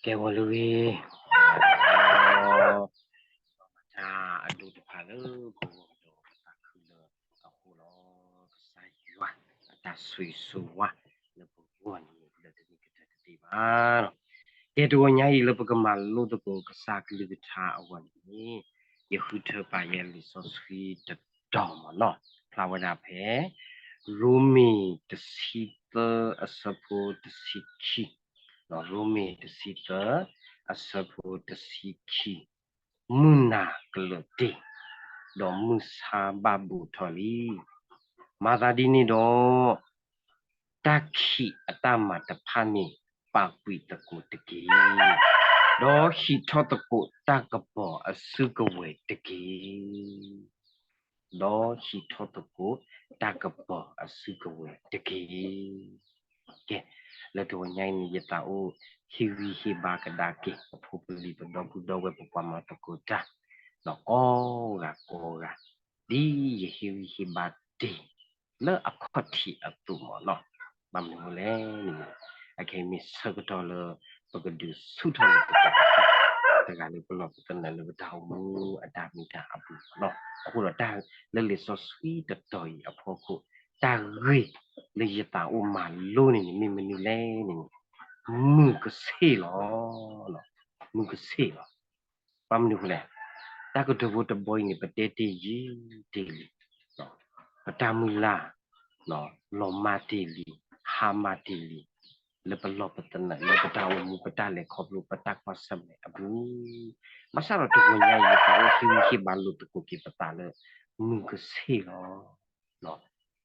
ကဲဝဲလၢဂ့ၤ, တၢ်အဒိၣ်တဖၣ်လၢပဂီၢ်ဒီးပသးခုလၢအဃိလီၤ. ကစၢ်ယွၤအတၢ်ဆိၣ်ဂ့ၤဆိၣ်ဝါလၢပဂီၢ်န့ၣ် လၢတနံၤကတၢၢ်တသ့ဘၣ်လီၤ. ကဲတဂီၤညါအံၤလၢပကမၤလိသကိးကစၢ်ကလုၢ်ကထါအဂီၢ်န့ၣ် ယဃုထၢပာ်ယဲလံာ်စီဆှံတတီၤမ့ၢ်နီၤ, ဖျါဝဲဒၣ်ဖဲ ရိမ့ၤတဆံသၢအဆၢဖိတဆံခံ, ရိမ့ၤတဆံသၢအဆၢဖိတဆံခံ, မုၢ်နၤကလၢာ်တ့ၢ်, ဒီးမုၢ်ဆါဘၣ်ဘူးထီၣ်လံ. မၤသးဒ်န့ၣ်ဒီး တၢ်ခံးအတၢ်မၤတဖၣ်န့ၣ် ပာ်ကွံာ်သကိးတက့ၢ်. ဒီးဟံးထီၣ်သကိးတၢ်ကပီၤအစုကဝဲၤတက့ၢ်. ဒီးဟံးထီၣ်သကိးတၢ်ကပီၤအစုကဝဲၤတက့ၢ်. ကဲ, လၢတဂီၤညါအံၤန့ၣ် ယသးအိၣ်ဟ့ၣ်ဂံၢ်ဟ့ၣ်ဘါကဒါက့ၤ ပဖိပလံၤပဒီပုၢ်ဒီဝဲၢ် ပပှၤမၤသကိးတၢ် ဒီးကိးဂၤကိးဂၤ ဒ်ယဟ့ၣ်ဂံၢ်ဟ့ၣ်ဘါတ့ၢ် လၢအခီၣ်ထံးအသိးမ့ၢ်နီၤ. ဘၣ်မနုၤလဲၣ်န့ၣ် အခဲအံၤမ့ၢ်ဆၢကတီၢ်လၢ ပကဒုးဆူၣ်ထီၣ်လၢပသး တဂၤလၢပလီၢ်ပသနၢၣ်လၢပတၢ်အိၣ်မူအတၢ်မ့ၢ်တၢ်အပူၤလီၤ. အဃိဒီးတၢ်လၢလံာ်စီဆှံတတီၤအံၤအဖီခိၣ် တၢ်ဂ့ၢ်လၢယသးအိၣ်မၤလိန့ၣ်န့ၣ် မ့ၢ်မနုၤလဲၣ်န့ၣ်န့ၣ် မုၢ်ကဆ့ၣ်လီၤ. မုၢ်ကဆ့ၣ်လီၤ. ဘၣ်မနုၤအဃိလဲၣ်, တၢ်ကတိၤဖိတဘီအံၤန့ၣ် ပတဲတ့ၢ်ယံာ်တ့ၢ်လံ, ပတၢ်မုၢ်လၢ် လီၤမၢ်တ့ၢ်လံ, ဟါမၢ်တ့ၢ်လံ, လၢပလီၢ်ပသနၢၣ် လၢပတၢ်အိၣ်မူ ပတၢ်လဲၤခီဖျိ ပတၢ်ကွၢ်ဆၢၣ်မဲာ်အပူၤ, ဘၣ်ဆၣ်ဒီးတဂီၤညါအံၤ ယသးအိၣ်ဟ့ၣ်ဂံၢ်ဟ့ၣ်ဘါလိာ်သကိးက့ၤပသးလၢ မုၢ်ကဆ့ၣ်လီၤ.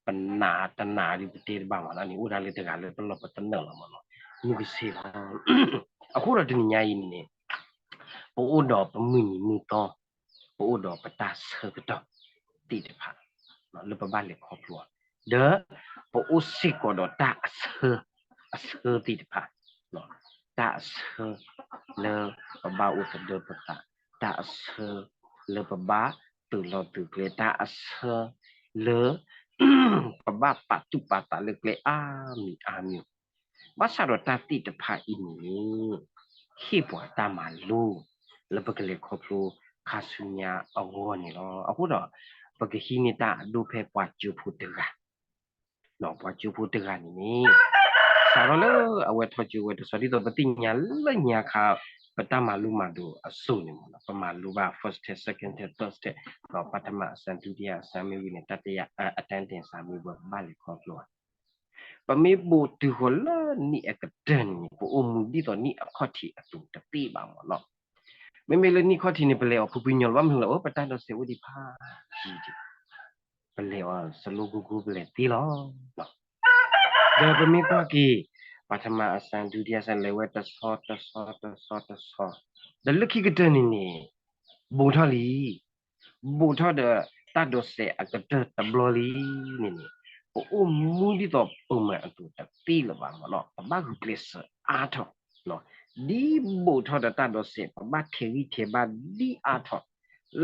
ပနာ်တနာ်ဒ်ပတဲတဘၣ်မးလီၤန့ၣ် အိၣ်ဒၣ်လၢတဂၤလၢပလီၢ်ပသနၢၣ်လီၤမးလီၤ. မုၢ်ကဆ့ၣ်လီၤ. အဃိဒီးတနံၤညါအံၤန့ၣ်န့ၣ် ပအိၣ်ဒီးပမုၢ်နံၤမုၢ်သီ, ပအိၣ်ဒီးပတၢ်ဆၢကတီၢ်သ့ၣ်တဖၣ် လၢပဘၣ်လဲၤခီဖျိအီၤ, ဒီးပအိၣ်စ့ၢ်ကီးဒီးတၢ်အဆၢ, အဆၢသ့ၣ်တဖၣ်, တၢ်အဆၢလၢပဘၣ်အိၣ်သဒၢပသး, တၢ်အဆၢလၢပဘၣ်သုးလီၢ်သုးကျဲ, တၢ်အဆၢလၢ ပဘၣ်ပာ်သူၣ်ပာ်သးလၢကျဲအါမံၤအါမံၤ, ဘၣ်ဆၣ်ဒီးတၢ်သ့ၣ်တဖၣ်အံၤန့ၣ် ဟ့ၣ်ပှၤတၢ်မၤလိ လၢပကလဲၤခီဖျိခါဆူညါအဂီၢ်န့ၣ်လီၤ. အဃိဒီး ပကဟံးန့ၢ်တၢ်အဒိဖဲပှၤကၠိဖိတဂၤ, ပှၤကၠိဖိတဂၤန့ၣ်န့ၣ် စးထီၣ်လၢအဝဲထီၣ်ကၠိဝဲတဆီ ဒ်သိးပသ့ၣ်ညါလၢညါခါ ပတၢ်မၤလိမၤဒိးအစိၤန့ၣ်မး ပမၤလိဘၣ် first test, second test, third test, ဒီးပထမအဆင့် ဒုတိယအဆင့် မ့ၢ်ဝံၤန့ၣ် တတိယအဆင့် မ့ၢ်ဝံၤန့ၣ် ဘၣ်လဲၤခီဖျိ ပမ့ၢ်ဘူးတုၤဃီၤလၢနံၣ်အကတၢၢ်န့ၣ် ပအိၣ်မူဒ်သိးနံၣ်အခီၣ်ထံးအသိးတသ့ဘၣ်မးနီၤ. မ့မ့ၢ်လၢနံၣ်ခီၣ်ထံးန့ၣ် ပလဲၤအီၤဖှံဖှံညီညီလီၤ ဘၣ်မနုၤလဲၣ် အိၣ်ပတၢ်ဒိးစဲးအိၣ်ဒံးဖးယံၤဒံး, ပလဲၤအီၤစလိၣ်ကိကိ ပလဲၤသ့လီၤ. ဒီးပမ့ၢ်ကွၢ်က့ၤ ပထမအဆင့် ဒုတိယအဆင့် လဲၤဝဲတဆီတဆီတဆီတဆီ, ဒီးလၢခံကတၢၢ်န့ၣ်န့ၣ် ဘူးထီၣ်လံ. ဘူးထီၣ်ဒီးတၢ်ဒိးစဲးအကတၢၢ်တဘျီလံန့ၣ်န့ၣ် ပအိၣ်မူဒ်သိးပိာ်မုၣ်အသိးတသ့လၢၤဘၣ်မးနီၤ. ပဘၣ်ဂုာ်ကျဲးစၢးအါထီၣ်, ဒ်ဘူးထီၣ်ဒီးတၢ်ဒိးစဲး ပဘၣ်ထဲးဂံၢ်ထဲးဘါဒ်အါထီၣ်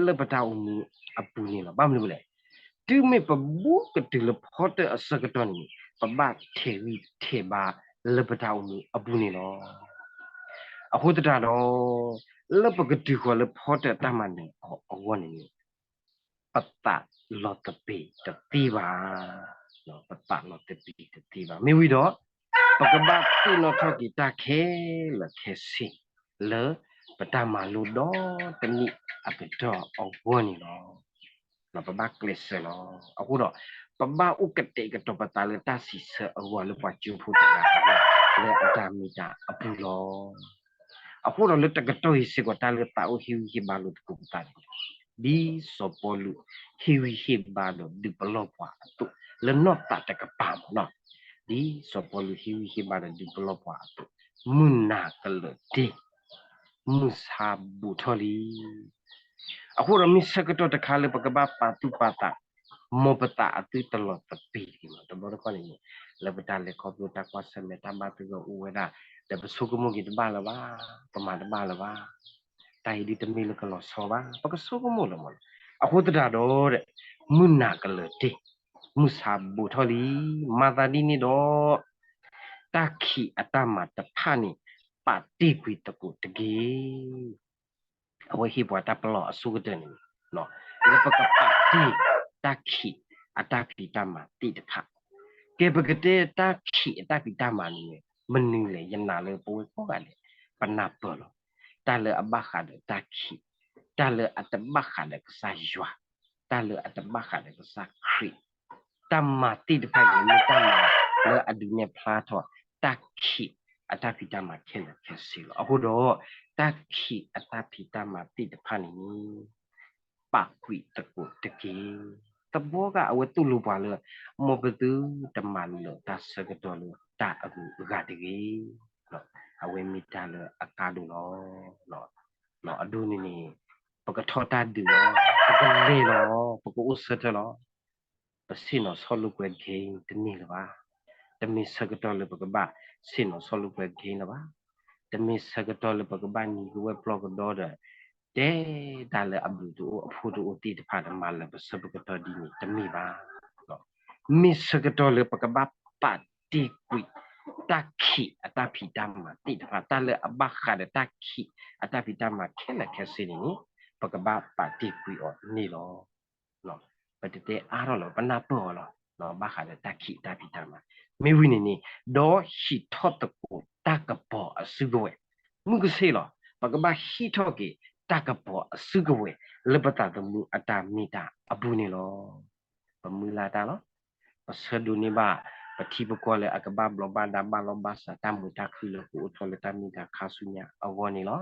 လၢပတၢ်အိၣ်မူအပူၤန့ၣ်လီၤ. ဘၣ်မနုၤလဲၣ်, တုၤမ့ၢ်ပဘူးကတုၤလၢဖီတၢၣ်အဆၢကတီၢ်န့ၣ် ပဘၣ်ထဲးဂံၢ်ထဲးဘါလၢပတၢ်အိၣ်မူအပူၤန့ၣ်လီၤ. အဃိသတးဒီး လၢပကတုၤဃီၤလၢဖီတၢၣ်တၢ်မၤနၢၤအီၤအဂီၢ်န့ၣ်န့ၣ် ပသးလီၤသပ့ၤတသ့ဘၣ်, ပသးလီၤသပ့ၤတသ့ဘၣ်. မ့ၢ်ဝံၤဒီး ပကဘၣ်သ့ၣ်နီၣ်ထီၣ်က့ၤတၢ်ခဲလၢာ်ခဲဆ့ လၢပတၢ်မၤလိဒီတနံၣ်အကတီၢ်အဂီၢ်န့ၣ်လီၤ. ပဘၣ်ကျဲးစၢးလီၤ. အဃိဒီး ပဘၣ်အိၣ်ကတဲာ်ကတီၤပသးလၢတၢ်စံးဆၢအဂီၢ်လၢပှၤကၠိဖိတဂၤအဂီၢ် လၢအတၢ်မ့ၢ်တၢ်အပူၤလီၤ. အဃိဒီးလၢတကတီၢ်အံၤစ့ၢ်ကီး တၢ်လၢသးအိၣ်ဟ့ၣ်ဂံၢ်ဟ့ၣ်ဘါလိာ်သကိးပသးန့ၣ် ဒ်စီၤပီလူးဟ့ၣ်ဂံၢ်ဟ့ၣ်ဘါဒီးဒုးပလီၢ်ပှၤအသိး လၢနီၢ်သးတကပၤမးနီၤ, ဒ်စီၤပီလူးဟ့ၣ်ဂံၢ်ဟ့ၣ်ဘါဒီးဒုးပလီၢ်ပှၤအသိး, မုၢ်နၤကလၢာ်တ့ၢ်, မုၢ်ဆါဘူးထီၣ်လံ. အဃိဒီးမ့ၢ်ဆၢကတီၢ်တခါလၢပကဘၣ်ပာ်သူၣ်ပာ်သး မ်ပသးအသုတလီၤသပ့ၤတဂ့ၤမး. တဘျီတခီၣ်န့ၣ် လၢပတၢ်လဲၤခီဖျိတၢ်ကွၢ်ဆၢၣ်မဲာ်တၢ်ဘၣ်သဂၢၢ်အိၣ်ဝဲဒၣ်, ဒီးပဆိကမိၣ်က့ၤတဘၣ်လၢၤဘၣ်, ပမၤတဘၣ်လၢၤဘၣ်, တၢ်အံၤဒ်တမ့ၢ်လၢကလီၤဆီဘၣ်, ပကဆိကမိၣ်လၢၤမး. အဃိသတးဒီး မုၢ်နၤကလၢာ်တ့ၢ်, မုၢ်ဆါဘိးထီၣ်လံ. မၤသးဒ်န့ၣ်ဒီး တၢ်ခံးအတၢ်မၤတဖၣ်န့ၣ် ပာ်တ့ၢ်ကွံာ်သကိးတက့ၢ်. အဝဲဟ့ၣ်ပှၤတၢ်ပလီၢ်အဆိကတၢၢ်န့ၣ် လၢပကပာ်တ့ၢ်တၢ်ခံးအတၢ်ဖံးတၢ်မၤသ့ၣ်တဖၣ်. ကဲ ပကတဲတၢ်ခံးအတၢ်ဖံးတၢ်မၤန့ၣ် မနုၤလဲၣ်. ယနာ်လၢပဝဲကိးဂၤဒဲး ပနၢ်ပၢၢ်လီၤ. တၢ်လၢအဘၣ်ဃးဒီးတၢ်ခံး, တၢ်လၢအတဘၣ်ဃးဒီးကစၢ်ယွၤ, တၢ်လၢအတဘၣ်ဃးဒီးကစၢ်ခရံာ်, တၢ်မၤသ့ၣ်တဖၣ်န့ၣ် မ့ၢ်တၢ်မၤလၢအဒုးနဲၣ်ဖျါထီၣ် တၢ်ခံးအတၢ်ဖံးတၢ်မၤခဲလၢာ်ခဲဆ့လီၤ. အဃိဒီး တၢ်ခံးအတၢ်ဖံးတၢ်မၤသ့ၣ်တဖၣ်န့ၣ် ပာ်ကွံာ်သကိးတက့ၢ်. တဘျီဂၤအဝဲတူၢ်လိာ်ပှၤလၢ မ်ပသုတမၤလၢာ်တၢ်ဆၢကတီၢ်လၢတၢ်အဂုၤအဂၤတဂ့ၤ. အဝဲမ့ၢ်တၢ်လၢအကါဒိၣ်လီၤ. အဒိန့ၣ်န့ၣ် ပကထီၣ်တၢ်ဒုးလီၤ, ပကလဲၤလီၤ, ပကအိၣ်ဆၢထၢၣ်လီၤ. ပဆ့ၣ်နီၤဆီၣ်လိာ်ကွဲ game တန့ၢ်လၢၤဘၣ်. တမ့ၢ်ဆၢကတီၢ်လၢပကဘၣ်ဆ့ၣ်နီၤဆီၣ်လိာ်ကွဲ game လၢၤဘၣ်. တမ့ၢ်ဆၢကတီၢ်လၢပကဘၣ်နံၤကဝဲၢ်ပျီကဒီဒီး တဲတၢ်လၢအဘျုးတအိၣ်အဖှိၣ်တအိၣ်သ့ၣ်တဖၣ်ဒီး မၤလၢာ်ပဆၢပကတီၢ်ဒ်န့ၣ် တမ့ၢ်ဘၣ်. မ့ၢ်ဆၢကတီၢ်လၢပကဘၣ်ပာ်တ့ၢ်ကွံာ် တၢ်ခံးအတၢ်ဖံးတၢ်မၤသ့ၣ်တဖၣ်, တၢ်လၢအဘၣ်ဃးဒီးတၢ်ခံးအတၢ်ဖံးတၢ်မၤခဲလၢာ်ခဲဆ့န့ၣ်န့ၣ် ပကဘၣ်ပာ်တ့ၢ်ကွံာ်အီၤန့ၣ်လီၤ. ပတတဲအါထီၣ်လၢၤ, ပနၢ်ပၢၢ်အီၤလီၤ. ဘၣ်ဃးဒီးတၢ်ခံးတၢ်ဖံးတၢ်မၤ မ့ၢ်ဝံၤန့ၣ်န့ၣ် ဒီးဟံးထီၣ်သကိးတၢ်ကပီၤအစုကဝဲၤ, မုၢ်ကဆ့လီၤ. ပကဘၣ်ဟံးထီၣ်က့ၤ တၢ်ကပီၤအစုကဝဲၤ လၢပသးသမူအတၢ်မ့ၢ်တၢ်အပူၤန့ၣ်လီၤ. ပမုၢ်လၢ်တၢ်လီၤ. ပဆၢဒိးန့ၢ်ဘၣ် ပထံပကီၢ်လၢအကဘၣ်ဘျီးဘၣ်ဒါ ဘၣ်လီၢ်ဘၣ်စး တၢ်မုာ်တၢ်ခုၣ်လၢကအိၣ်ထီၣ်လၢတၢ်မ့ၢ်တၢ်ခါဆူညါအဂီၢ်န့ၣ်လီၤ.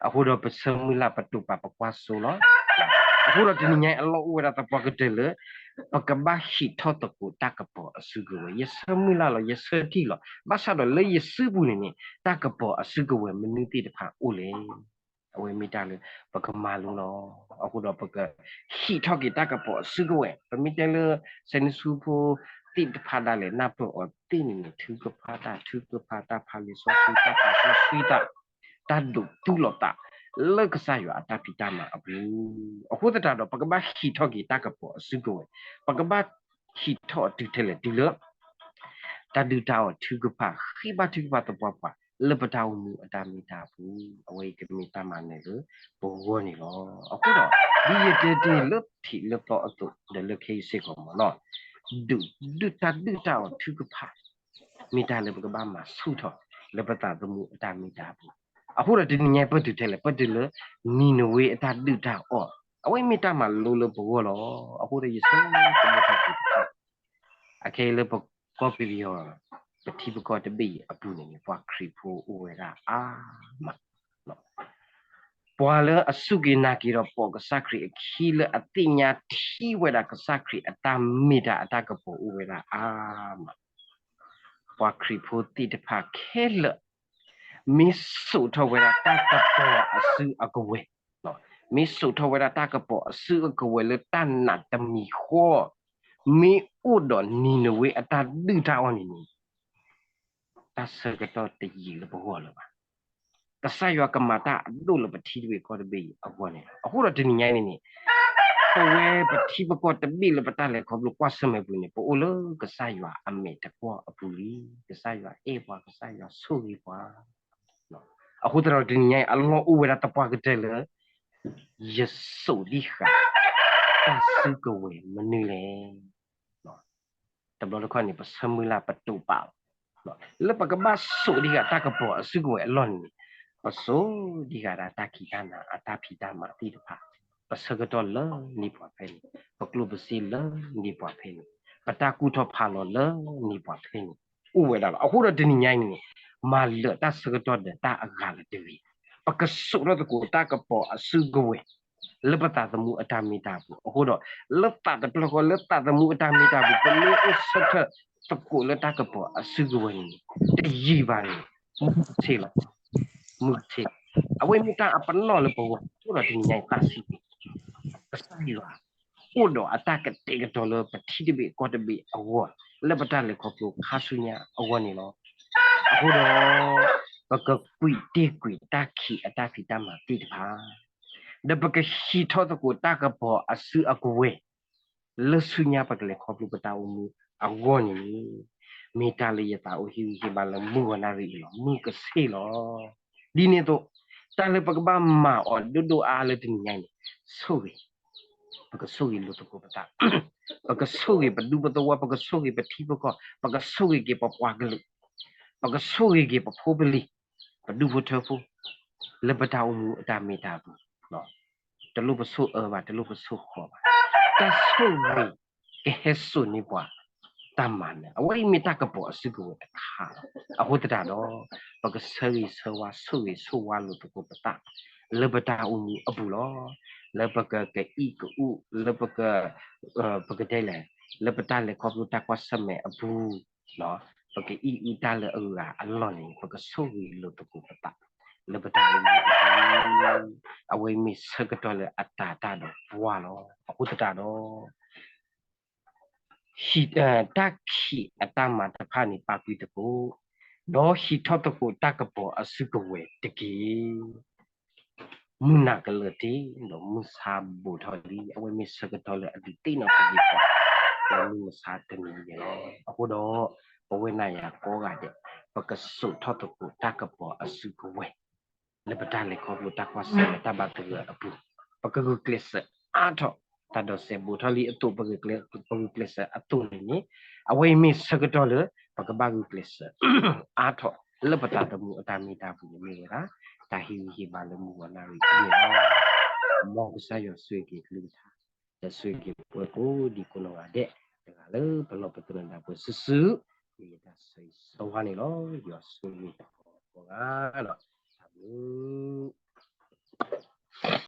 အဃိဒီးပဆၢမုၢ်လၢ် ပတိာ်ပာ်ပကွၢ်စိလီၤ. အဃိဒီးတနံၤညါအံၤ အလီၢ်အိၣ်ဝဲဒၣ်သပှၢ်ကတၢၢ်လၢ ပကဘၣ်ဟံးထီၣ်သကိးတၢ်ကပီၤအစုကဝဲၤ. ယဆၢမုၢ်လၢ်လီၤ, ယဆၢထံၣ်လီၤ. ဘၣ်ဆၣ်ဒီးလၢယစုပူၤန့ၣ်န့ၣ် တၢ်ကပီၤအစုကဝဲၤမနုၤသ့ၣ်တဖၣ်အိၣ်လဲၣ်. အဝဲမ့ၢ်တၢ်လၢပကမၤလိလီၤ. အဃိဒီးပကဟံးထီၣ်က့ၤတၢ်ကပီၤအစုကဝဲၤ, ပမ့ၢ်တဲလၢ စဲနစုဖိသ့ၣ်တဖၣ်ဒၣ်လဲာ် နၢ်ပၢၢ်အီၤသ့န့ၣ်န့ၣ် ထုကဖၣ်တၢ်, ထုကဖၣ်, တၢ်ဖးလံာ်စီဆှံ, တၢ်ပာ်စီဆှံတၢ်, တၢ်ဒိးသူလီၤသး လၢကစၢ်ယွၤအတၢ်ဖံးတၢ်မၤအပူၤ. အဃိသတးဒီး ပကဘၣ်ဟံးထီၣ်က့ၤတၢ်ကပီၤအစုကဝဲၤ, ပကဘၣ်ဟံးထီၣ်အီၤတုၤထဲလဲၣ်, တုၤလၢ တၢ်ဒုၣ်တၢ်အီၣ်ထုကဖၣ်, ဃ့ဘါထုကဖၣ်သပှၢ်ပှၢ် လၢပတၢ်အိၣ်မူအတၢ်မ့ၢ်တၢ်အပူၤ. အဝဲအံၤကမ့ၢ်တၢ်မၤနၢၤလၢပဂီၢ်န့ၣ်လီၤ. အဃိဒီး ဒ်ယတဲတ့ၢ်လၢထံးလၢသီအသိး ဒီးလၢခဲအံၤစ့ၢ်ကီးမ့ၢ်နီၤ, ဒုၣ်, ဒုၣ်, တၢ်ဒုၣ်တၢ်အီၣ်ထုကဖၣ် မ့ၢ်တၢ်လၢပကဘၣ်မၤဆူၣ်ထီၣ် လၢပသးသမူအတၢ်မ့ၢ်တၢ်အပူၤ. အဃိဒီးတနံၤညါအံၤ ပတုၤထဲလဲၣ်, ပတုၤလၢ နံၤနဝ့အတၢ်ဒုၣ်တၢ်အီၣ်, အဝဲမ့ၢ်တၢ်မၤလိလၢပဂီၢ်လီၤ. အဃိဒီးယဆၢမုၢ်လၢ်တၢ်ဒုၣ်တၢ်အီၣ်, အခဲအံၤလၢပကီၢ်ပယီၤ, ပထံပကီၢ်တဘ့ၣ်အံၤအပူၤန့ၣ်န့ၣ် ပှၤခရံာ်ဖိအိၣ်ဝဲဒၣ်အါမး ပှၤလၢအစူၢ်က့ၤနာ်က့ၤဒီးပိာ်ကစၢ်ခရံာ်အခံ လၢအသ့ၣ်ညါထံၣ်ဝဲဒၣ်ကစၢ်ခရံာ်အတၢ်မ့ၢ်တၢ်အတၢ်ကပီၤအိၣ်ဝဲဒၣ်အါမး. ပှၤခရံာ်ဖိသ့ၣ်တဖၣ်ခဲလၢာ် မ့ၢ်စိာ်ထီၣ်ဝဲဒၣ်တၢ်ကပီၤအစုအကဝဲၤ, မ့ၢ်စိာ်ထီၣ်ဝဲဒၣ်တၢ်ကပီၤအစုအကဝဲၤလၢတၢ်နာ်တမံၤဃီ, မ့ၢ်အိၣ်ဒီးနံၤနဝ့အတၢ်ဒုၣ်တၢ်အီၣ်န့ၣ်န့ၣ် တၢ်ဆၢကတီၢ်တယံာ်လၢပဂီၢ်လၢၤဘၣ်. ကစၢ်ယွၤကမၤတၢ်အဒိၣ်လၢပထံတဘ့ၣ်ကီၢ်တဘ့ၣ်အံၤအဂီၢ်န့ၣ်လီၤ. အဃိဒီးတနံၤညါအံၤန့ၣ်န့ၣ် ပဝဲပထံပကီၢ်တဘ့ၣ်လၢပတၢ်လဲၤခီဖျိကွၢ်ဆၢၣ်မဲာ်ပူၤန့ၣ် ပအိၣ်လၢကစၢ်ယွၤအမဲာ်တကွီၢ်အပူၤလံ. ကစၢ်ယွၤအဲၣ်ပှၤ, ကစၢ်ယွၤဆိၣ်ဂ့ၤပှၤ. အဃိသတးဒီးတနံၤညါအံၤ အလီၢ်အိၣ်ဝဲဒၣ်သပှၢ်ကတၢၢ်လၢ ယစိာ်ဒံးဃာ် တၢ်စုကဝဲၤမနုၤလဲၣ်. တဘျီတခီၣ်န့ၣ် ပဆၢမုၢ်လၢ်ပတိာ်ပာ်လီၤ. လၢပကဘၣ်စိာ်ဒံးဃာ်တၢ်ကပီၤအစုကဝဲၤအလီၢ်န့ၣ်န့ၣ် ပစိာ်ဒံးဃာ်ဒၣ်တၢ်ခံးတၢ်နၤအတၢ်ဖံးတၢ်မၤသ့ၣ်တဖၣ်, ပဆၢကတီၢ်လၢန့ၢ်ပှၤဖဲန့ၣ်, ပကျိၣ်ပစ့လၢန့ၢ်ပှၤဖဲန့ၣ်, ပတၢ်ကူၣ်ထီၣ်ဖးလီၤလၢန့ၢ်ပှၤဖဲန့ၣ် အိၣ်ဝဲဒၣ်လီၤ. အဃိဒီးတနံၤညါအံၤန့ၣ်န့ၣ် မၤလၢာ်တၢ်ဆၢကတီၢ်ဒီးတၢ်အဂၤလၢၤတဂ့ၤ. ပကစိာ်ထီၣ်သကိးတၢ်ကပီၤအစုကဝဲၤ လၢပသးသမူအတၢ်မ့ၢ်တၢ်အပူၤ. အဃိဒီး လၢသးတဖျၢၣ်ဃီ လၢသးသမူအတၢ်မ့ၢ်တၢ်အပူၤ ပမ့ၢ်အိၣ်ဆၢထၢၣ်သကိးလၢတၢ်ကပီၤအစုကဝဲၤန့ၣ်န့ၣ် တယံာ်ဘၣ်န့ၣ် မုၢ်ဆ့ၣ်လီၤ. မုၢ်ဆ့ၣ်, အဝဲမ့ၢ်တၢ်အပနီၣ်လၢပဂီၢ်. အဃိဒီးတနံၤညါအံၤ သးဆံး ကစၢ်ယွၤ အိၣ်ဒီးအတၢ်ကတဲာ်ကတီၤလၢပထံတဘ့ၣ်ကီၢ်တဘ့ၣ်အဂီၢ် လၢပတၢ်လဲၤခီဖျိခါဆူညါအဂီၢ်န့ၣ်လီၤ. အဃိဒီး ပကကွံာ်တ့ၢ်ကွံာ်တၢ်ခံးအတၢ်ဖံးတၢ်မၤသ့ၣ်တဖၣ်, ဒီးပကဟံးထီၣ်သကိးတၢ်ကပီၤအစုအကဝဲၤ လၢဆူညါပကလဲၤခီဖျိပတၢ်အိၣ်မူအဂီၢ်န့ၣ်န့ၣ်, မ့ၢ်တၢ်လၢယသးအိၣ်ဟ့ၣ်ဂံၢ်ဟ့ၣ်ဘါလၢမုၢ်ဂီၤနၣ်ရံၣ်အံၤလီၤ. မုၢ်ကဆ့ၣ်လီၤ. ဒ်န့ၣ်အသိး, တၢ်လၢပကဘၣ်မၤအီၤဒိၣ်ဒိၣ်အါအါလၢတနံၤညါအံၤန့ၣ်, ဆိၣ်ဂ့ၤ, ပကဆိၣ်ဂ့ၤလိာ်သကိးပသး, ပကဆိၣ်ဂ့ၤပဒူပသဝီ, ပကဆိၣ်ဂ့ၤပထံပကီၢ်, ပကဆိၣ်ဂ့ၤက့ၤပပှၤကလုာ်, ပကဆိၣ်ဂ့ၤက့ၤပဖိပလံၤ, ပဒူဖိထၢဖိ, လၢပတၢ်အိၣ်မူအတၢ်မ့ၢ်တၢ်တီအပူၤ, တလိၣ်ပဆိၣ်အၢဘၣ်, တလိၣ်ပဆိၣ်ဃီဘၣ်. တၢ်ဆိၣ်ဂ့ၤကဟဲစိာ်န့ၢ်ပှၤတၢ်မၤနၢၤ, အဝဲအံၤမ့ၢ်တၢ်ကပီၤအစုကဝဲၤတခါလီၤ. အဃိသတးဒီး, ပကဆၢဂ့ၤဆၢဝါ, ဆိၣ်ဂ့ၤဆိၣ်ဝါလိာ်သကိးပသး, လၢပတၢ်အိၣ်မူအပူၤလီၤ. လၢပကကအံၣ်ကအု, လၢပက, ပကတဲလဲၣ်, လၢပတၢ်လဲၤခီဖျိတၢ်ကွၢ်ဆၢၣ်မဲာ်အပူၤ, ပကအံၣ်အုတၢ်လၢအဂၤအလီၢ်န့ၣ်, ပကဆိၣ်ဂ့ၤလိာ်သကိးပသး, လၢပတၢ်အိၣ်မူအပူၤ, အဝဲအံၤမ့ၢ်ဆၢကတီၢ်လၢအတၤတၢ်ဒီးပှၢ်လီၤ. အဃိသတးဒီး, တၢ်ခံးအတၢ်မၤတဖၣ်န့ၣ် ပာ်ကွံာ်သကိး, ဒီးဟံးထီၣ်သကိးတၢ်ကပီၤအစုကဝဲၤတက့ၢ်. မုၢ်နၤကလၢာ်တ့ၢ်, ဒီးမုၢ်ဆါဘိးထီၣ်လံ. အဝဲမ့ၢ်ဆၢကတီၢ်လၢအဒုးသ့ၣ်နီၣ်ထီၣ်က့ၤပှၤ, လၢမုၢ်မဆါတနံၤအံၤန့ၣ်လီၤ. အဃိဒီး, ပဝဲနၤယၤကိးဂၤဒဲး, ပကစိာ်ထီၣ်သကိးတၢ်ကပီၤအစုကဝဲၤ လၢပတၢ်လဲၤခီဖျိတၢ်ကွၢ်ဆၢၣ်မဲာ်တၢ်ဘၣ်သဂၢၢ်အပူၤ, ပကဂုာ်ကျဲးစၢးအါထီၣ်, တၢ်ဒိးစဲးဘိးထီၣ်လံအသိး, ပဂုာ်ကျဲးစၢးအသိးန့ၣ်န့ၣ်, အဝဲအံၤမ့ၢ်ဆၢကတီၢ်လၢ ပကဘၣ်ဂုာ်ကျဲးစၢးအါထီၣ်လၢပသးသမူအတၢ်မ့ၢ်တၢ်တီအပူၤန့ၣ်မ့ၢ်ဝဲဒၣ်, တၢ်ဟ့ၣ်ဂံၢ်ဟ့ၣ်ဘါလၢမုၢ်ဂီၤနၣ်ရံၣ်အပူၤန့ၣ်လီၤ. မ်ကစၢ်ယွၤဆိၣ်ဂ့ၤက့ၤအကလုၢ်ကထါ, ဒီးဆိၣ်ဂ့ၤက့ၤပှၤကိးဒံကိးနီၢ်ဂၤဒဲး, တဂၤလၢပလီၢ်ပသနၢၣ်ဒၣ်ပှဲၤစုာ်စုာ်, မ့ၢ်ယတၢ်ဆိၣ်ဂ့ၤဆိၣ်ဝါန့ၣ်လီၤ. ယွၤဆိၣ်ဂ့ၤတၢ်ကိးဂၤလီၤ. တၢ်ဘျုး